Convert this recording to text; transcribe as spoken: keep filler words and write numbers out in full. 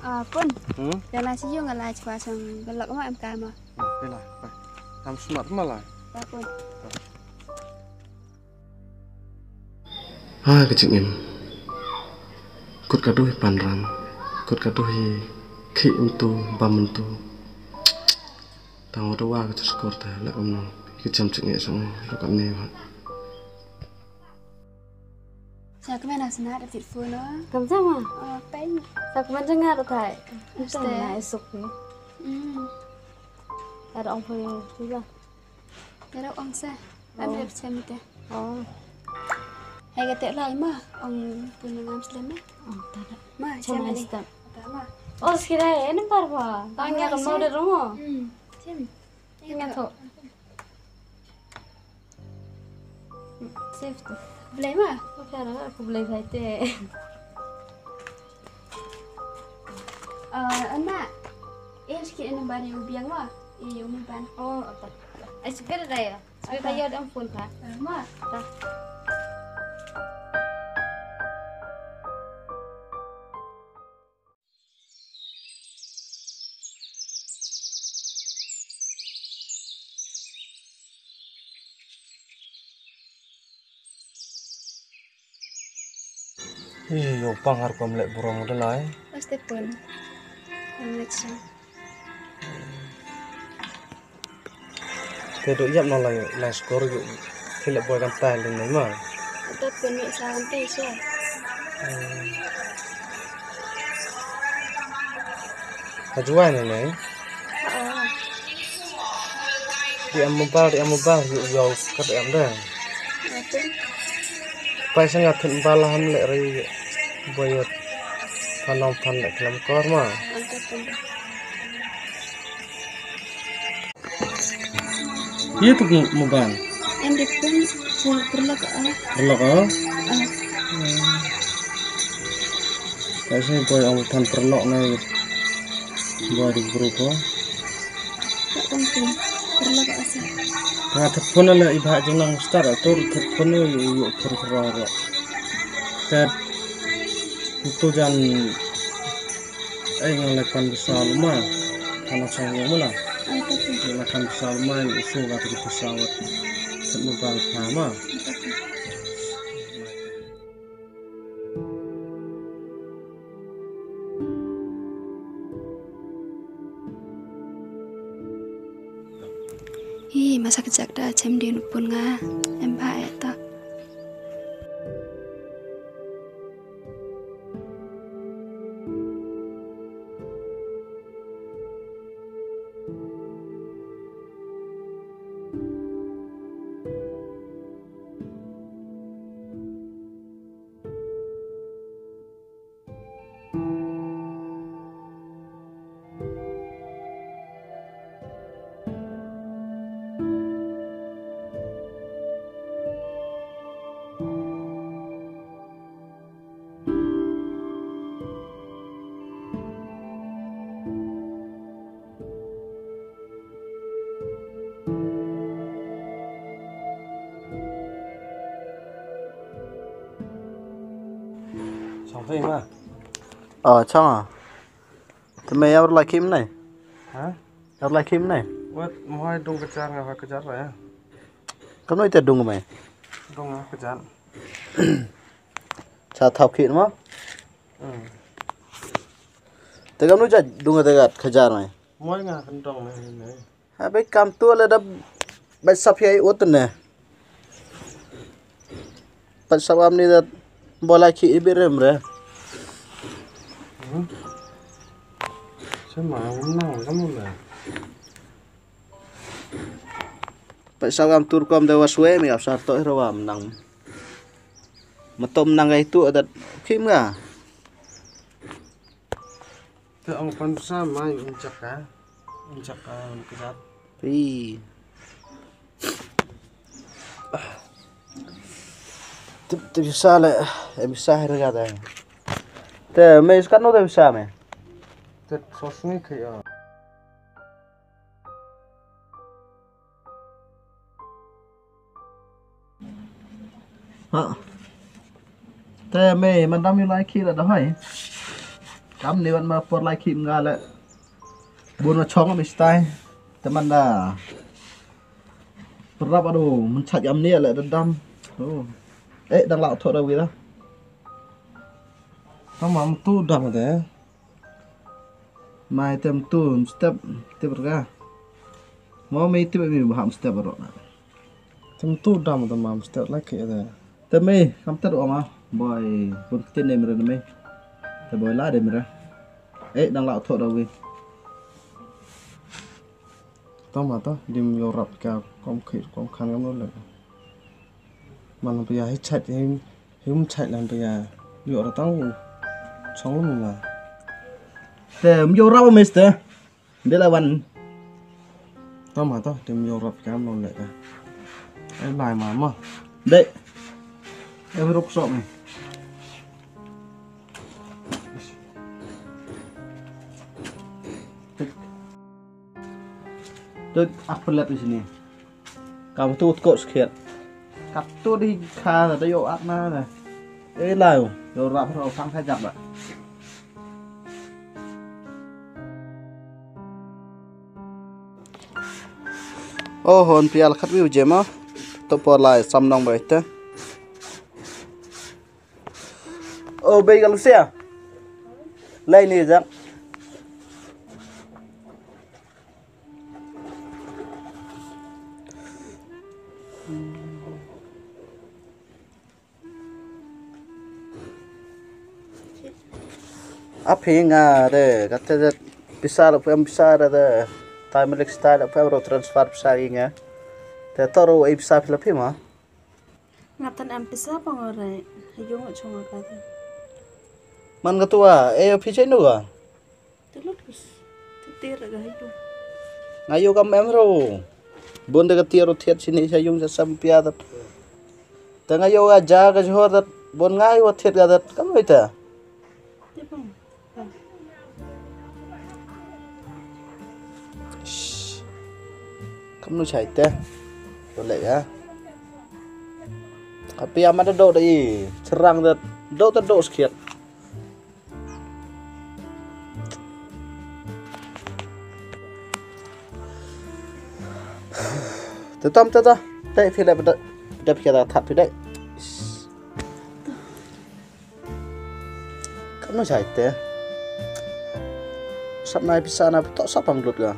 Ah, pun. Hmm? Ïa la chi yung la chwa chang galak ma em ka ma. Hmm, pila, pa. Ham smart ma la. Pa pun. Ha ka jingim. Kut ka duh i pan ram. Kut ka duh i khi em tu bam em tu. Tang wa da wa ka tu skor ta lak em no. Ki jam jingim sang ro ka ne wa. Sa kmen na sana da tit phone no. Kam jam ma? Oh, peng. Sa kmen jang nga da thai. Ste. Na isuk ni. Hmm. Ada ong phone tu la. Ada ong sa. Am Oh. Rep chem te. Oh. Hai ka te lai ma. Ong pun ngam slem ma. Oh, ta da. Ma, Chem chem ai ni. Step. Ta ma. Oh, skira e number ba. Tang ya Oh, kam no sure. De romo. Hmm. Chem. Nga tho. Safety. Blei ma? Ka ra ku blei bhai te. Ah, an ma. Eh, sikit an bani u biang ma. Eh, u mi ban. Oh, apa. Ai sikit da ya. Sikit da ya dang phone ka. Ah, ma. Ta. Ih, yo pang har kom lek burom de lai. Paste pun. Election. Te do yap no lai lai skor yu. Khile boy kan tai le nei ma. Ata pun ni sa kan tai so. Hmm. Ka juai ne ne. Oh. Di am mobile, di am mobile yu yu ka di am de. Ata. Pai sa nga thun bala ham le ri boy yot. Panong pan le klam kor ma. Ata pun. Ye tu mo- mobile. Em de pun pun perlu ke ah. Perlu ke? Ah. Hmm. Kasi boy ang tan perlu na boy di group ko. Tak penting. Perlu ke asa. Nga telepon ala iba jeng nang start atur telepon yu yu perlu perlu. Tet itu jan Ai nga la kan bsa luma. Kan sa nga mula. Ai, ta ti. Nga la kan bsa luma, i su ga ti bsa wat. Sat ma bang pha ma. Ai, ta ti. Hi, masa kejak da chem din pun nga. Em ba ya ta. Chong thei ma. Ờ, chong à? Te me ïa la khim nai. Ha? Ïa la khim nai. Wat mo hai dung ka jar nga ka jar ya. Kam noi te dung me. Dung ka jar. Cha thap khit ma. Hmm. Te kam noi cha dung te gat ka jar me. Mo nga kan dung me ne. Ha, bai kam tu le da bai sap hi ai ut ne. Bai sap am ni da bola ki ibi rem re. Hmm. Sama am nang kamu le. Bai sap am tur kom da waswe mi ap sar to ro am nang. Matom nang ai tu da kim nga. Te ong pan sa mai un chaka. Un chaka un kjat. Pi. Te te bisa le, em bisa hai rega te. Te me iskat no te bisa me. Te sos ni kaya. Ha. Te me mandam yu lai khi la da hai. Am ne wan ma por lai khim nga le. Bun ma chong mi stai. Te man da. Prap ado, man chaj am ne le da dam. Oh. Eh, dang la tho da wi da. Tama am tu dam de. Mai tem tu step, te berga. Mo mai te mi baham step ro na. Tem tu dam da mam step la ke de. Te mai kam ter o ma. Boy, pun ktin ne mre mai. Te boy la de mre. Eh, dang la tho da wi. Tama ta dim yo rap ka kom khit kom khan kam lo le. Man pia hi chat him him chat lan pia. Yo ra tang chong lu ma. Te um yo rap mister. Dia lawan. Tama ta dim yo rap kam lo le ka. Ai lai ma ma. Dek. Eh, ruk sok ni. Dek. Dek, ah, pelet di sini. Kamu tu kok sikit. Katu di kha da yo at na da. Eh, lau. Yo rap ro sang kha jap ba. Oh, hon pial khat view jema. To por lai sam nong ba ite. Oh, bei ka Lucia. Lai ni jak. Aphi nga de, kate de pisa lo pem pisa de de. Tai milik stai lo pem ro transfer pisa gi nga. Te toro ei pisa phi la phi ma. Nga tan em pisa pang ore. Yung chung ka te. Man ka tua, eh, phi chai nu ka? Te lut kus. Te tir ka hayu. Nga yo kam em ro. Bun de ka tir ro thiat sini sa yung sa sam pia tat. Te nga yo ka ja ka jhor tat. Bun nga yo thiat ka tat. Kam oi ta. Te pang. Shh. Kam nu chai te. Boleh ya. Tapi amat do da i. Serang tat. Do tat do sikit. Te tam te ta. Te phi le bda bda phi da that phi dai. Kam nu chai te. Sap nai pisa na to sap pang lut ga.